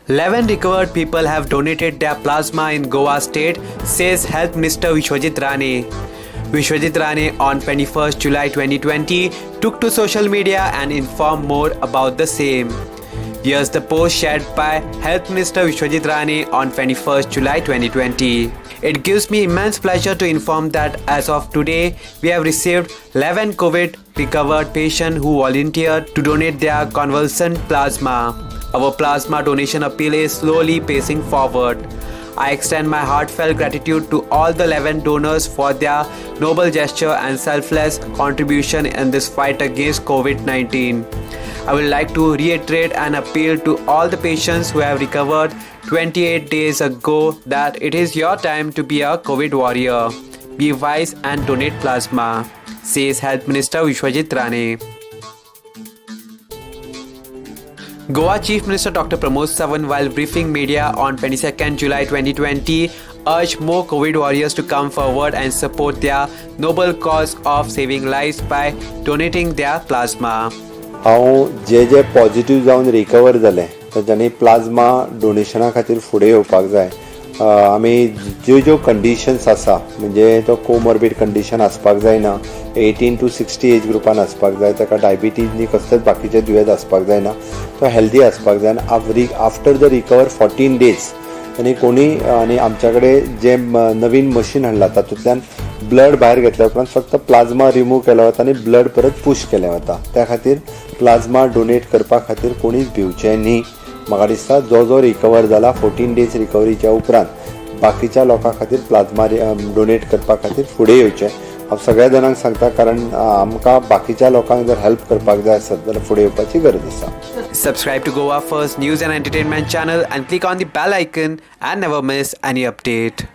11 recovered people have donated their plasma in Goa state, says Health Minister Vishwajit Rane. Vishwajit Rane on 21st July 2020 took to social media and informed more about the same. Here's the post shared by Health Minister Vishwajit Rane on 21st July 2020. It gives me immense pleasure to inform that as of today, we have received 11 COVID recovered patients who volunteered to donate their convalescent plasma. Our plasma donation appeal is slowly pacing forward. I extend my heartfelt gratitude to all the 11 donors for their noble gesture and selfless contribution in this fight against COVID 19. I would like to reiterate and appeal to all the patients who have recovered 28 days ago that it is your time to be a COVID warrior. Be wise and donate plasma, says Health Minister Vishwajit Rane. Goa Chief Minister Dr. Pramod Sawant, while briefing media on 22nd July 2020, urged more COVID warriors to come forward and support their noble cause of saving lives by donating their plasma. हांव जे जे positive जावन recover जाले तांच्यांनी plasma डोनेशना खातीर फुडें येवपाक जाय. आमी ज्यो ज्यो कंडिशन्स आसा, म्हणजे तो कोमॉर्बीड कंडिशन आसपाक जायना, 18 टू 60 एज ग्रुपान आसपाक जाय, ताका डायबिटीज न्ही कसलेच बाकीचे दुयेंत आसपाक जायना, तो हेल्दी आसपाक जाय आनी after the recover 14 days आनी कोणी आनी आमच्या कडेन जे नवीन मशीन हाडला तातूंतल्यान ब्लड भायर घेतल्या उपरांत फक्त प्लाझ्मा रिमूव केलो वता आनी ब्लड परत पूश केलें वता. त्या खातीर प्लाझ्मा डोनेट करपा खातीर कोणीच भिवचें न्ही. म्हाका दिसता जो जो रिकवर जाला 14 डेज रिकवरीच्या उपरांत, बाकीच्या लोकां खातीर प्लाझ्मा डोनेट करपा खातीर फुडें येवचें हांव सगळ्या जाणांक सांगता, कारण आमकां बाकीच्या लोकांक जर हेल्प करपाक जाय आसत जाल्यार फुडें येवपाची गरज आसा. Subscribe to Goa First News and Entertainment channel and click on the bell icon and never miss any update.